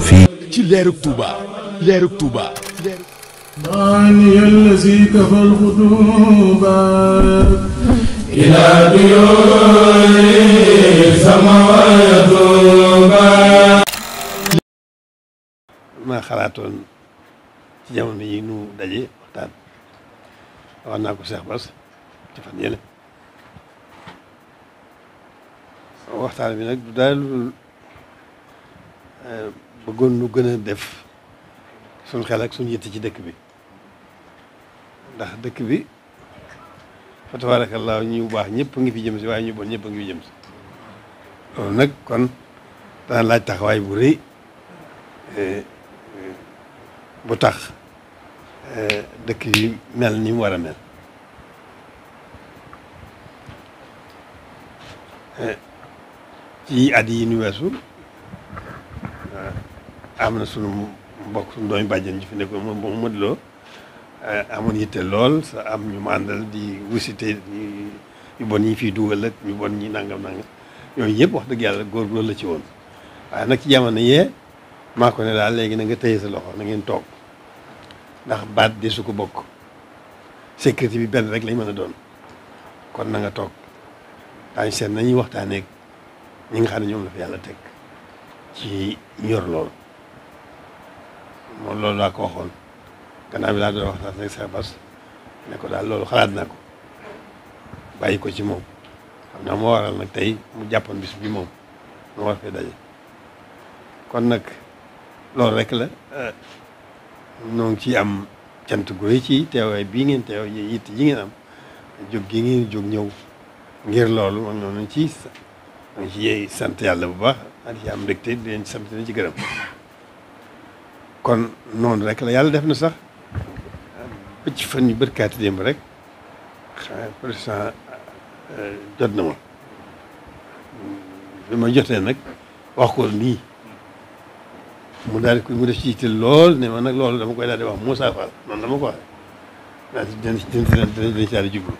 fii ci leerug Touba leerug Touba maani allazi kafal xutuba ila duyuri samawatuba. ma xalaatoon ci jamono yi nu daje waxtaan wax naa ko Cheikh Bass ci fan yële waxtaan bi nag du daal bëggoon nu gën a def suñ xel ak suñ yitte ci dëkk bi ndax dëkk bi fa tabaarakallaa ñu baax ñëpp ngi fi jëm si waaye ñu bon ñëpp a ngi fi jëm si loolu nag kon dana laaj taxawaay bu rëy bu tax dëkk yi mel ni mu war a mel ci at yi nu weesu am na sunu mbokk suñu doomi bàjjen ji fi nekkoon moom moom Modou Lo amoon yitte lool sa am ñu ma àndal di wisite ñu bon ñi fiy dugal ak ñu bon ñi nangam yooyu yëpp wax dëgg yàlla góor loolu la ci woon waaye nag ci jamono yee maa ko ne daal léegi na nga tëye sa loxo na ngeen toog ndax baat de su ko bokk sécurité bi benn rek lañ mën a doon kon na nga toog daañu seet nañuy waxtaanee ñi nga xam ne ñoom la fa yàlla teg ci ñor lool moom loolu laa ko waxoon gannaaw bi laa doon waxtaan ak Cheikh Bass ne ko daal loolu xalaat naa ko bàyyi ko ci moom xam naa moo waral nag tey mu jàppoon bis bi moom mu war fee daje kon nag loolu rek la ñoo ngi ciy am cant gu rëy ci teewaay bii ngeen teew yitt ji ngeen am jóg gi ngeen jóg ñëw ngir loolu moom noonu ci sant yàlla bu baax di ci am mbégte di leen sant di ci gërëm kon noonu rek la yàlla def na sax ba ci fan yu bërkaati démb rek président jot na ma bi ma jotee nag wax ko nii mu daal di mu def ci yitte lool ne ma nag loolu dama koy daal di wax Moussa Fall noonu dama ko waxee daal dinañ ci daal di jublu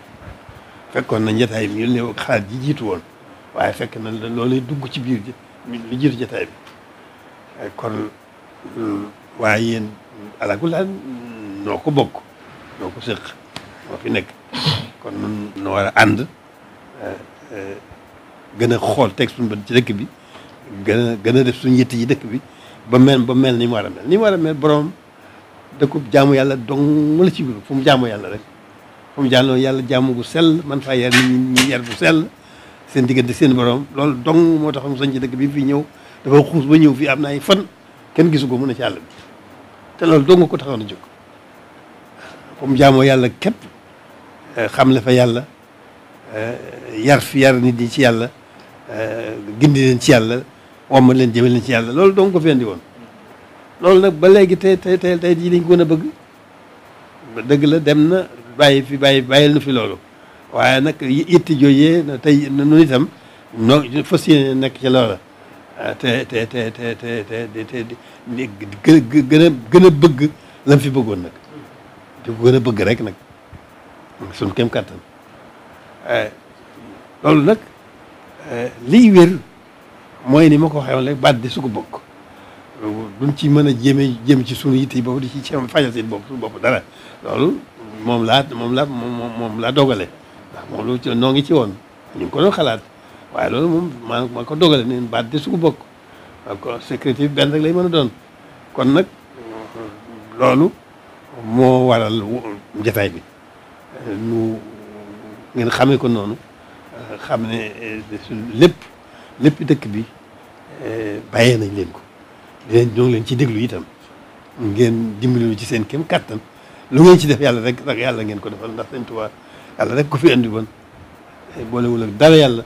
fekkoon na njataay bi ñu ne xalaat ji jiitu woon waaye fekk na loolu dugg ci biir lu jiitu jataay bi kon waaye yéen alakul daal noo ko bokk noo ko séq moo fi nekk kon nun no war a ànd gën a xool teg suñu bët ci dëkk bi gën a def suñu yitte yi dëkk bi ba mel ni mu war a mel ni mu war a mel borom dëkkub jaamu yàlla dong la ci biir fu mu jaamu yàlla rek fu mu jaamu yàlla jaamu gu sell man faa yar nit ñi yar bu sell seen diggante seen borom loolu dong moo tax mu sañ ci dëkk bi fii ñëw dafa xuus ba ñëw fii am na ay fan kenn gisu ko mun a ci àll bi te loolu dong ko taxoon a jóg fu mu jaamoo yàlla képp xam la fa yàlla yar nit ñi ci yàlla gindi leen ci yàlla womma leen jëme leen ci yàlla loolu dong ko fi andi woon loolu nag ba léegi tey jii dañ ko gën a bëgg dëgg la dem na bàyyil na fi loolu waaye nag itti jooyee tey nu itam noo fas yéene nekk ci loola te gën a bëgg lam fi bëggoon nag di ko gën a bëgg rek nag suñu kem kàttan loolu nag liy wér mooy ni ma ko waxee woon rek baat de su ko bokk duñ ci mën a jéem ci suñu yitte yi boobu di ci fajal seen bopp suñu bopp dara loolu moom laa dogale ndax moom lu ci noo ngi ci woon ñu ngi ko doon xalaat waaye loolu moom maa ko dogale ne baat de su ko bokk ko sécurité bi benn rek lay mën a doon kon nag loolu moo waral njataay bi nu ngeen xamee ko noonu xam ne lépp dëkk bi bàyyee nañ leen ko ñoo ngi leen ci déglu itam ngeen dimbali ci seen kem kattan lu ngeen ci def yàlla rek yàlla ngeen ko defal ndax Sëñ Tuubaa yàlla rek ko fi andi woon boolewul ak dara yàlla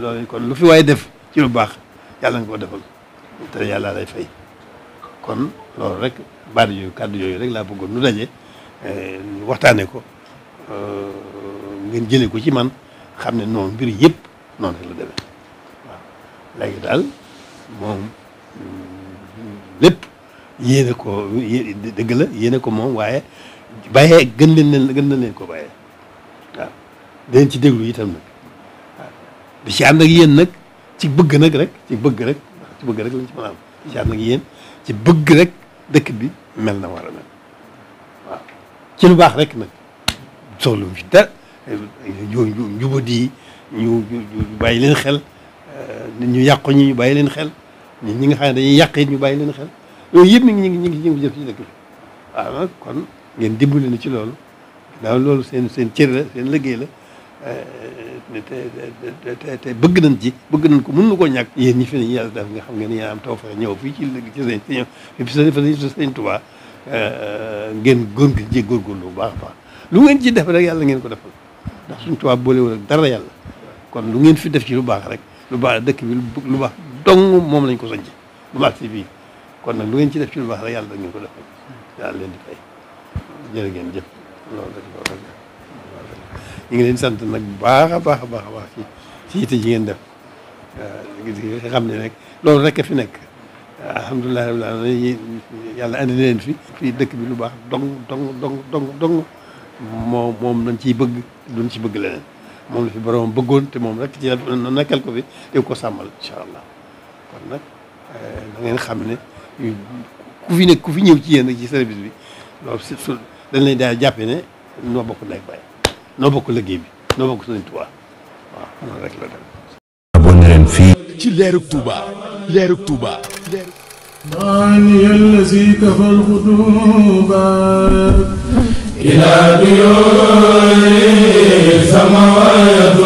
loolu kon lu fi waaye def ci lu baax yàlla nga ko defal te yàlla lay fay kon loolu rek baat yooyu kàddu yooyu rek laa bëggoon nu daje waxtaane ko ngeen jëlee ko ci man xam ne noonu mbir yëpp noonu rek la demee waaw léegi daal moom lépp yéene ko dëgg la yéene ko moom waaye bàyyee gën na leen ko bàyyee waaw dañ ci déglu itam nag waaw di ci ànd ak yéen nag ci bëgg nag rek ci bëgg rek lañ ci mën a am ci ànd ak yéen ci bëgg rek dëkk bi mel na war a mel waaw ci lu baax rek nag soxlu fi dara njubadi ñu bàyyi leen xel nit ñu yàqu ñi ñu bàyyi leen xel nit ñi nga xam ne dañuy yàq it ñu bàyyi leen xel yooyu yëpp ñu ngi jëf ci dëkk bi waaw nag kon ngeen dimbali na ci loolu ginnaaw loolu seen cër la seen liggéey la te bëgg nañ ci bëgg nañ ko mën na koo ñàkk yéen ñi fi ne yàlla def nga xam ngeen yéen am taw fexe ñëw fii ci sëñ Tuubaa ngeen góorgóorlu bu baax a baax lu ngeen ci def rek yàlla ngeen ko defal ndax suñ Tuubaa boolewul ak dara yàlla kon lu ngeen fi def ci lu baax rek lu baax dëkk bi lu baax dong moom lañ ko sañc lu baax si fii kon nag lu ngeen ci def ci lu baax rek yàlla da ngeen ko defal yàlla leen di fay jërë ngeen jëf loolu rek ñu ngi leen sant nag bu baax a baax a baax a baax ci yitte ji ngeen def nga xam ne rek loolu rek a fi nekk alhamdulilah rabbil alamin yàlla andi na leen fii dëkk bi lu baax dong moom lañ ciy bëgg duñ ci bëgg leneen moom la fi borom bëggoon te moom rek ci nekkal ko fi te ko sàmmal incha allah kon nag da ngeen xam ne ku fi ñëw ci yéen ci service bi loolu surtout dañ lay daal jàppe ne noo bokk ndey baay noo bokk liggéey bi noo bokk Sëriñ Tuubaa waaw noonu rek la dem. abonné leen fii ci leerug Touba leerug Touba. ماني الذي كفى الخطوبة إلى ديور سماوات